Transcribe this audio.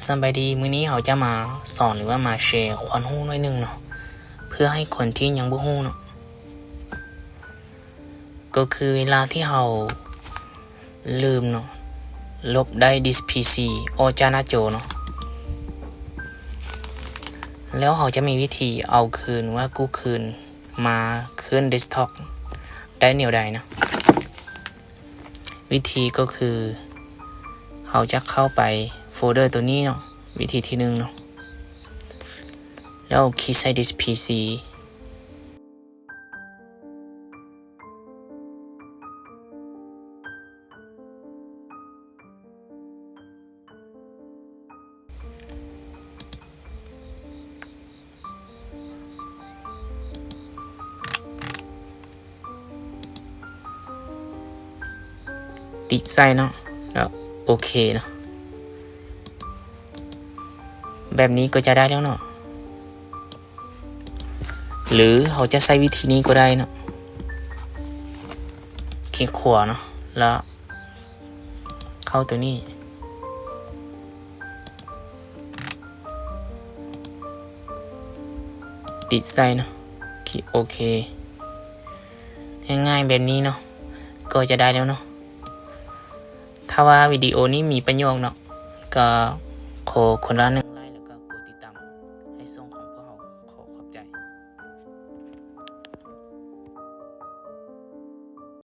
ສະບາຍດີ, ມື້ນີ້ເຮົາຈະມາສອນ ຫຼືວ່າມາແຊຄວາມຮູ້ໜ້ອຍໜຶ່ງເນາະ ເພື່ອໃຫ້ຄົນທີ່ຍັງບໍ່ຮູ້ເນາະ. ກໍຄືເວລາທີ່ເຮົາລືມເນາະ, ລົບໄດສ໌ພີຊີອອກຈາກໜ້າຈໍເນາະ, ແລ້ວເຮົາຈະມີວິທີເອົາຄືນ ວ່າກູ້ຄືນມາຂຶ້ນເດັສທັອບໄດ້ແນວໃດເນາະ? ວິທີກໍຄື ເຮົາຈະເຂົ້າໄປໂຟລເດີໂຕນີ້ເນາະ, ວິທີທີໜຶ່ງເນາະ, ແລ້ວຄລິກໃສ່ເດສກທັອບພີຊີ. ຕິດໃສ່ເນາະ ແລ້ວໂອເຄເນາະ. ແບບນີ້ກໍຈະໄດ້ແລ້ວເນາະ ຫຼືເຮົາຈະໃຊ້ວິທີນີ້ກໍໄດ້ເນາະ. ຄລິກຂວາເນາະ ແລ້ວ ເຂົ້າໂຕນີ້ ຕິດໃສ່ເນາະ, ຄລິກໂອເຄ. ງ່າຍໆແບບນີ້ເນາະ ກໍຈະໄດ້ແລ້ວເນາະ. ຖ້າວ່າວິດີໂອນີ້ມີປະໂຫຍດເນາະ ກໍຂໍຄົນລະໜຶ່ງ